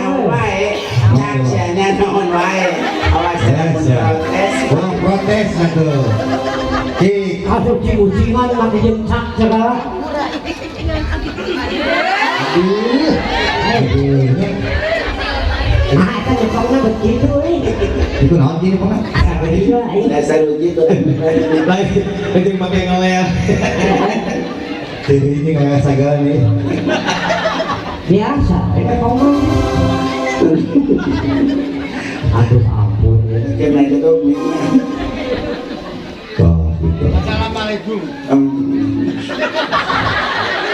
Naon wae. Cak sia naon wae. Awas Ya, lamun siap. protes. Ulah protes atuh. Cik, Asup ucing-ucingan mati jeung cak segala. Aduh. Aduh. Nah, eta nyepongna begitu euy. Itu naon cing pokoknya? Asa begitu aing. Dasar uji tuh. Lain, itu make ngoler. Jadi ini kayak segala nih. Biasa, eta ngomong. Aduh ampun. Kena itu Oh, gitu.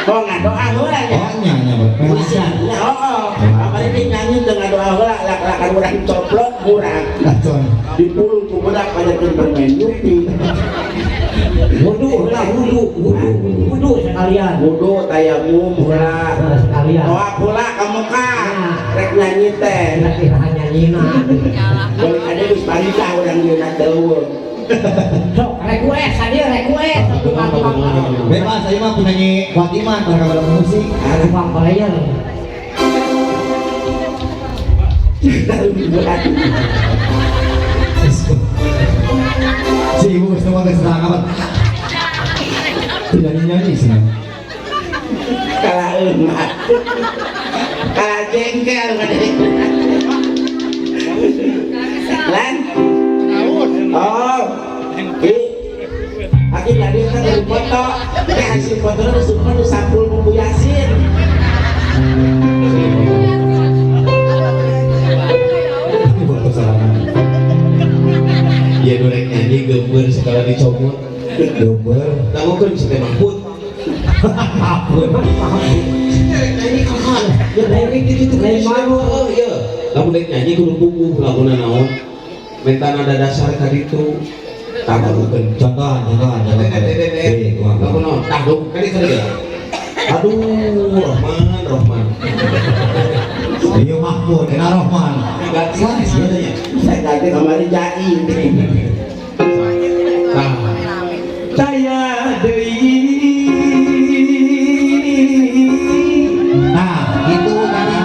Oh, ngadoa heula nya. Oh, nya nya bener. Ya, oh. Kamari dia nyanyi teu ngadoa heula, lak-lakan urang coplok murah. Kacon. Dipulung ku budak pajakeun permen Yupi. Wudu heula, wudu, wudu, wudu sekalian. Wudu tayamum heula. Nah, sekalian. Toa pula ka muka. Nah. Rek nyanyi teh. Kira-kira nyanyina. Boleh ada geus barita urang ieu na teu. Sok request tadi, request tukang-tukang. Bebas, saya mah penyanyi Fatimah kalau kabar musik. Tukang player. Si ibu semua geus terang amat. Tidak nyanyi sih. Kalah emak. Kalah jengkel Lan. Oh. Ki. Aki tadi kan dari foto. Ini hasil foto itu semua di sampul buku Yasin. Ini foto sorangan. Ya dorek nyanyi geumbeur segala dicomot. Geumbeur. Dangukeun si teh Mahfud. Mahfud. Rek nyanyi kapan? Ya rek gitu Lain malu. Oh iya. Lamun rek nyanyi kudu puguh laguna naon? Minta nada dasar ka ditu. Tah dangukeun. Contohan, contohan, contohan. Eh, Eh, kumaha? lagu naon? Tah dong, kali kali ya. Aduh, Rohman, Rohman. Iya Mahfud, Ena Rohman. Ganti sebenarnya. Saya ganti kamari jai. Tah. Saya deui. Nah, itu tadi.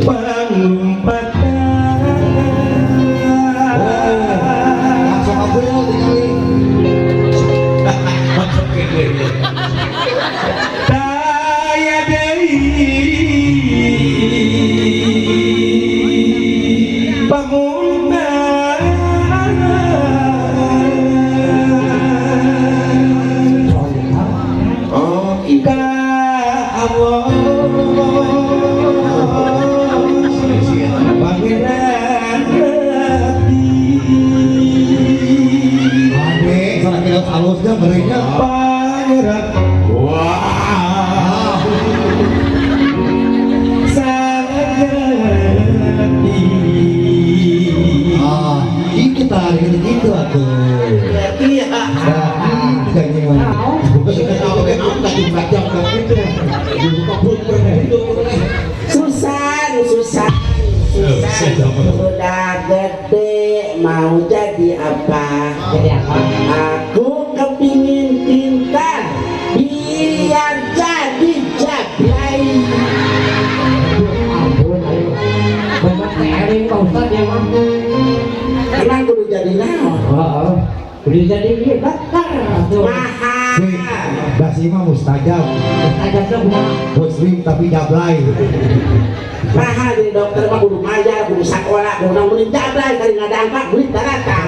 Panglumpatan. Langsung kabel tinggali. Masuk ke gue. Saya deui. Bangunan. Oh, iya. Ka Allah. Pangeran hati. Ade, salah kira halusnya berinya. Pangeran. Wah. Sangat. Ah, itu tarik gitu gitu atuh. Iya. Nah, itu kayaknya gimana? Susan, Susan, Susan. Sudah gede mau jadi apa? Jadi apa? Aku kepingin pintar biar jadi jablay. Ampun, ayo. Bapak tering Pak Ustad ya mah. Emang kudu jadi naon? Oh, udah jadi ieu dokter atuh. Mahal. Basi mah mustajab, Mustajab teh kumaha? Muslim tapi jablay. Mahal jadi dokter mah kudu mayar, kudu sekolah, kudu naon jablay kali ngadangpak duit datang.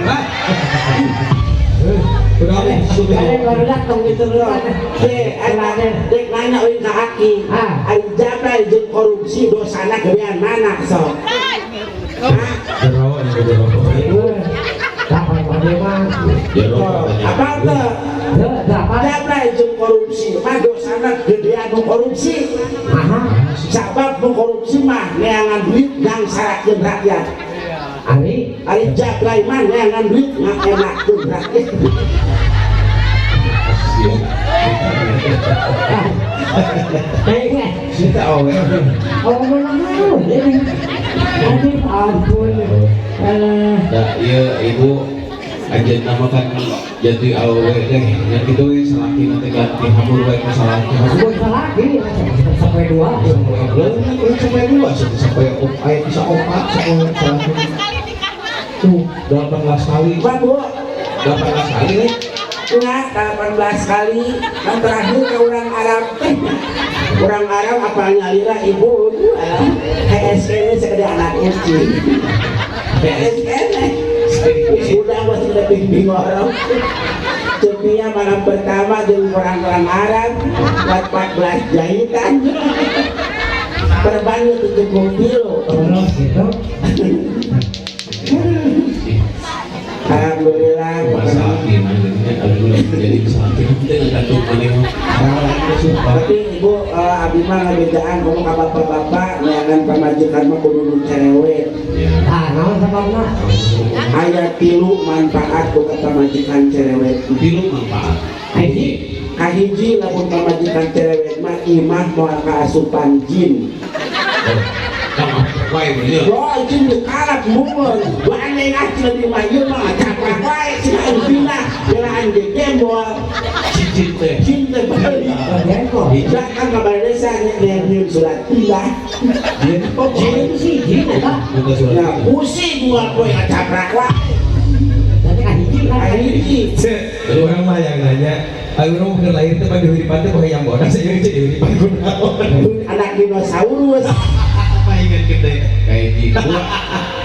Udah sudah. Ada baru datang gitu loh. Dek, dek nanya euy ka Aki. Ah. Ari jablay jeung korupsi dosana gedean mana sok? Hah? Jero, ini jero. Kapan mana mah? Jero. Apa teh? Delapan. Jablay jeung korupsi mah dosana gedean nu korupsi. Aha. Sabab nu korupsi mah neangan duit ngangsarakeun rakyat. Ari. Ari jablay mah neangan duit ngaenakeun rakyat. Eh, Kita awe. oh, mana mau? Aduh, ampun. Alah. Ya, iya ibu. Anjeunna mah kan jadi awewe teh nya kitu we, salaki teh ganti hambur wae ku salaki. Bukan salaki, sampai dua. Lalu sampai dua, sampai aya bisa opat sampai salaki. Tuh, 18 kali. Pak, Bu. 18 kali nih. Enggak, 18 kali. Yang terakhir ke orang Arab teh. Orang Arab apa nyalira ibu HSK ini segede anak kucing. HSK ini. Sudah masih ada bimbing orang. Cepia malam pertama jeung orang-orang Arab buat 14 jahitan. Perbannya 70 kilo. Terus gitu. Alhamdulillah. Masalah ini aduh jadi salaki teh ngagantung maneh mah. Sumpah. Tapi ibu abdi mah ngabejaan ngomong ka bapak-bapak neangan pamajikan mah kudu nu cerewet. Ya. Ah, naon sababna? Aya tilu manfaat boga pamajikan cerewet. Tilu manfaat. Hiji. Kahiji, lamun pamajikan cerewet mah imah moal kaasupan jin. Wae bener. Wah, jin dikalap mumur. Aneh ah cenah di imah ieu mah capek wae cenah anu pindah belaan ge gembol. Cicit teh. Jin teh balik. Jengkol. Jangan kabar desa nya surat pindah. Jin. Jin. Siji eta. Minta surat. Nah, pusing gua poe ngacaprak wae. Berarti kan hiji kan. Kahiji. Orang mah yang nanya, ayo orang mungkin lahir teh pada dihuripan teh kok yang bodas saya jadi dihuripan kunaon. Anak dinosaurus. Apa ingat kita kayak gitu.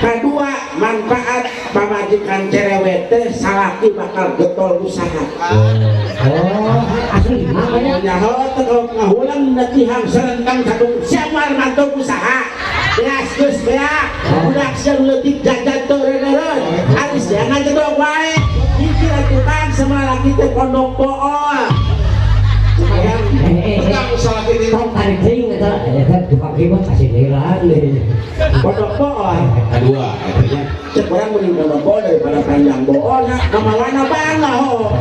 Kedua, manfaat pamajikan cerewet teh salaki bakal getol usaha. Oh, asli mah ya. Nyaho teh kalau ngahulang tihang serentang satu siapa mantu usaha. Beas geus beak, budak sia leutik jajan teu reureureun. Aris jangan jedog wae. Mikir atuh kan sama laki teh pondok pool. Sayang. Eh, eh, eh. Tentang salaki teh. Tong tarik teuing eta eta tukang ribut kasih deui. Pondok pool. Kedua, artinya Cek orang mending pondok pool daripada panjang bool nya. Kamawana bangga ho.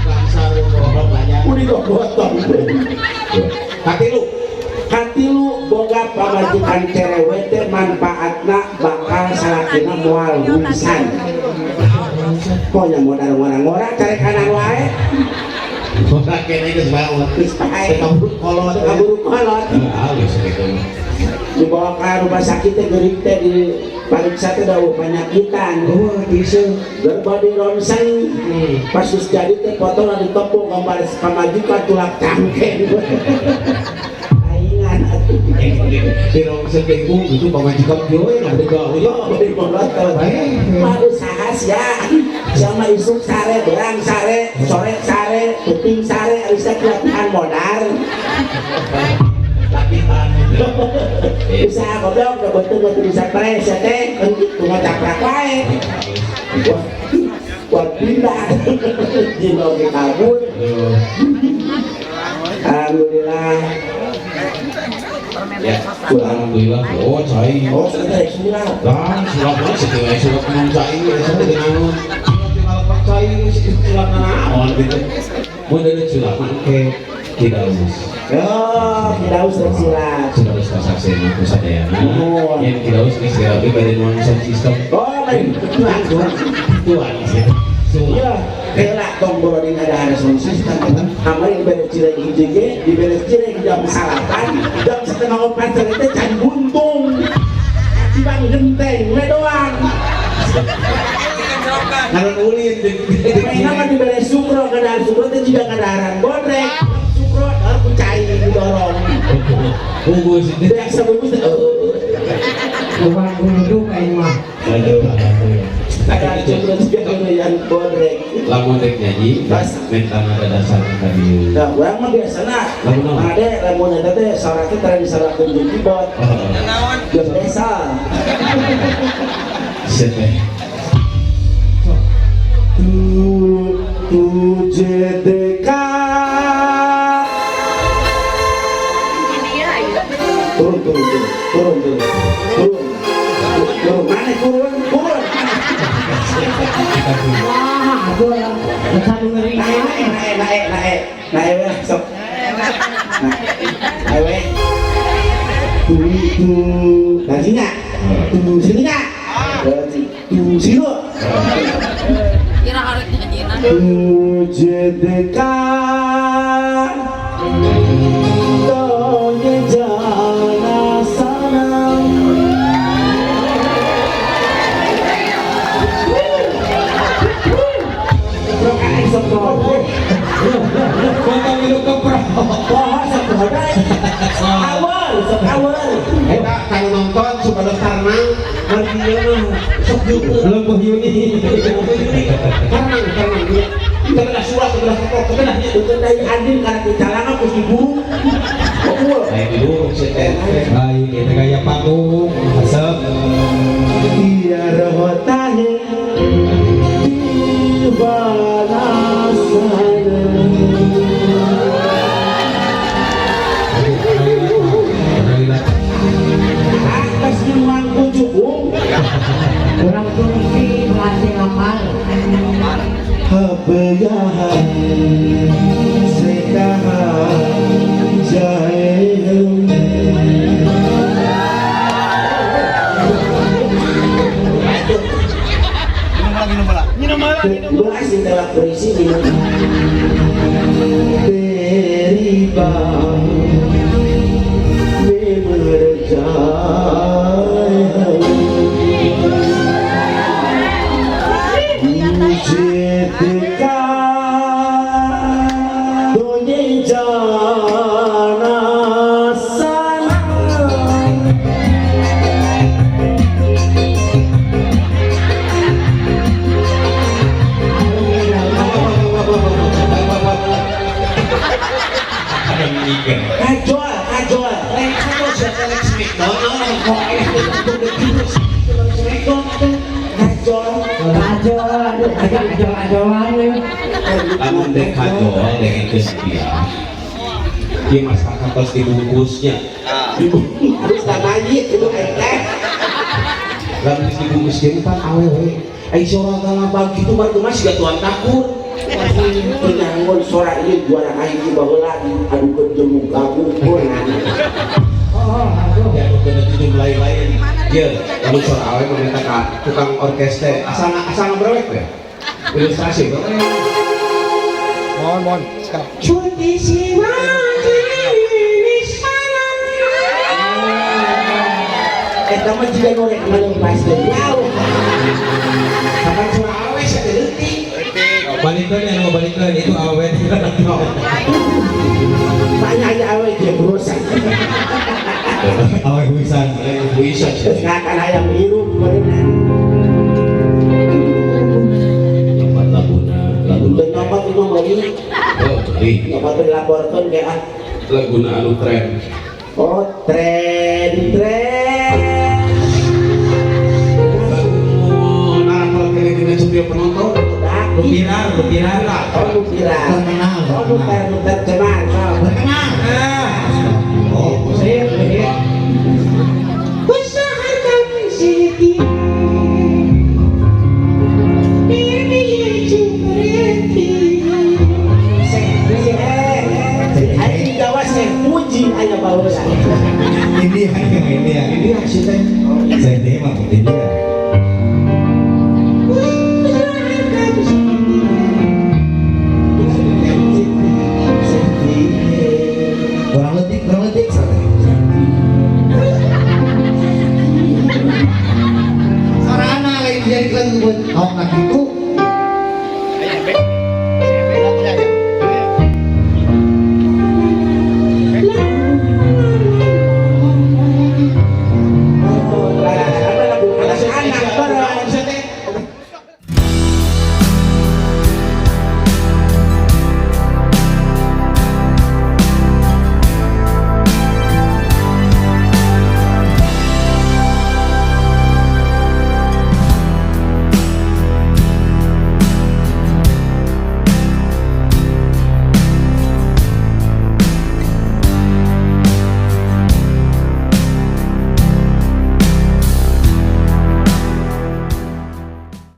Bangsa goblok banyak. Udah gotong. Katilu. Katilu, boga pamajikan cerewet teh manfaatna bakal salakina moal wungsan. Pokoknya modal ngora-ngora cari kanan wae. Ora kene geus bae. Geus pae. Kaburu kolot. Kaburu kolot. Halus gitu. Dibawa ke rumah sakit teh geuring teh diperiksa teh da penyakitan. Oh, bisa. Berbody ronsen. Pas geus jadi teh foto lah ditopong gambar pamajikan tulak cangkeng. Aingan atuh. Di rongsen teh ibu itu pamajikan kieu we nggak gawe. Yo, beli motor. Mah usaha sia. Sama isuk sare, berang sare, sore sare, peuting sare, bisa latihan modal. Latihan. Usaha goblok, udah betul betul bisa pres ya teh, kan gitu ngacaprak wae. Wah, wah pindah. Jin oge kabur. Alhamdulillah. Ya, alhamdulillah. Oh, cai. Oh, sudah surat. Lah, sulap mah setelah sulap ngomong cai, ya saya naon. Tinggal pak cai, sulap naon gitu. Mun ada sulap mah ke tidak us. Oh, tidak usah surat. Sudah harus kasaksena ku sadayana. Oh. Yang tidak us geus rapi bade nuang sound system. Oh, baik. Langsung. Tuan sih. Sulap. Iya, kela tong boroding ada ada sound system. Kamari diberes cireng hiji ge, diberes cireng jam salapan, jam setengah opat sore teh can buntung. Kacibang genteng we doang. Kalau ulin Mainna mah diberes sukro, kadahar sukro teh juga kadaharan bodrek. Sukro dahar ku cai didorong. Bungkus itu. Beak sabungkus teh. Bukan duduk aing mah. Aduh, alhamdulillah. Kadahar sukro juga yang bodrek. Lamun rek nyanyi, Pas. minta nada dasar tadi. Nah, urang mah biasana Lamun naon? Ade lamun eta teh saurake tara disalakeun jeung keyboard. Oh, Jeung desa. siap teh. Tu तुझे देखा turun turun turun turun turun turun turun mana turun turun. Wah, aku bisa ngeri. Naik naik naik naik naik naik weh sok naik weh tu tu dari sini tu sini nggak tu sini. तुझे देखा तो ये जाना सनम. Sok poho. Mantap minum keprok. Poho sok poho. Awal, sok awal. Eta kalau nonton supados tarnang margi ieu mah sok diukur. Belum Yuni. Tarnang, tarnang. Kita surat, kita keprok, kita nya. Itu dari adil karena dicalangan terus diburu. Betul. Lain dulu si teh. Lain itu gaya panggung, asep. Biar होता है दीवाना सनम. Atas minumanku cukup. Kurang kursi berarti lapar. अब यहाँ से कहाँ जाए हम. Belas di dalam berisi minum. तेरी बाहों में मर जाए हम. मुझे देखा तो ये जाना सनम. Kajol, kajol. Lain kajol siapa lek Smackdown, naon kok Smackdown Kajol. Kajol, aduh, agak ajol-ajolan nih. Lamun dek kajol dek itu setia. Ieu masakan tos dibungkusnya. Terus tak mayit itu teh. Lamun geus dibungkus kieu pan awewe. Ai sora galambang kitu mah mah siga tuan takur. Nyangon sora ieu juara kahiji baheula diadukeun jeung nu gabung Oh, aduh. Ya udah jeung lain-lain. Ye, lamun sora awewe mah minta ka tukang orkes teh asal asal ngabrewek we. Ilustrasi we. Mohon, mohon. Sekarang. Cuti Eta mah jiga nu rek malepas teh jauh. Kapan sora awewe sia teh leutik. Balikeun ya, mau balikeun itu awewe. Banyak aja awe dia berusaha. Awewe huisan. Bisa sih. Ngakan hayam hirup berenang. Tempat laguna, laguna. Teu nyopot itu meuli. Oh, beli. Nyopot dilaporkeun ge ah. Laguna anu tren. Oh, tren tren. Lagu narapal kene dina studio penonton. Lu viral, lu viral. Oh, lu viral. Terkenal, Oh, lu terkenal. Terkenal. Ah. Oh, Sip, sip. Usahakan setia. Aing gawas teh puji aya baheula. Ini yang ini yang ini sih teh. Saya ini mah ini ya. Kurang letik, santai. Sarana lain jadi lagu buat oh, nah gitu.